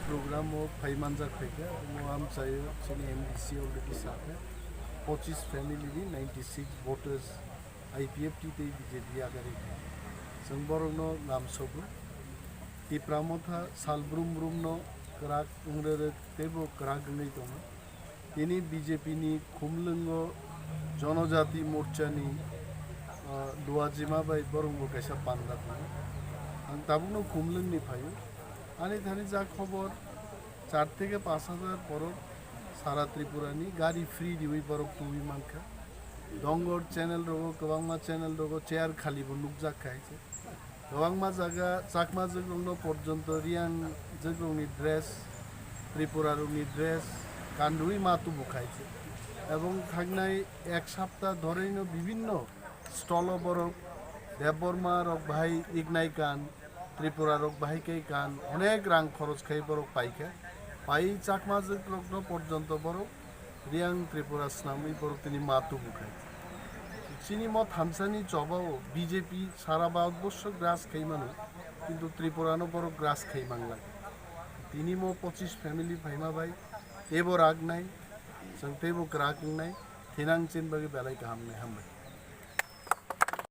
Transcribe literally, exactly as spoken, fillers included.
Program o phai manjak phaikha, omo amchaio chini M D C already sakha, pochis family ni ninety six voters I P F T tei B J P yagari kha. Chwng borokno lamsogo. Tipra Motha sal brum brum no kwrak wngre rwk teibo kwrak wngwi tongo. Tini B J P ni Khumlwngo Jonojati Morcha ni, ah, Luajima bai borok bo kaisa panda tongo. Ang tabukno Khumlwng ni phaio. Ani thani ja khobor, char theke panch hajar borok sara Tripura ni gari free riwi borok tubui mankha. Dongor channel rogo, kwbangma channel rogo chair khali bo nukjak kha hai se. Kwbangma jaga Chakma jwkrokno porjonto Riyang jwkrokni dress, Tripura rokni dress kanrwi ma tubu khai se. Ebong thangnai ek sapta dhorino bibinno stolo borok Debbarma rok bahai iknai kan, Tripura rok bahai khe kan, onek rang khoros khai borok paikha. Pai Chakma jwkrokno porjonto borok Riyang Tripura swnamwi borok tini ma tubu khai. Chini mo thansani chobao B J P sara Bharatborsho graj khai mano, kintu Tripura no borok graj khai manglak. Tini mo pochis family phaima bai teibo ragnai, chwng teibo kwrak wngnai, thinang chin bagwi belai kaham wngnai, hambai.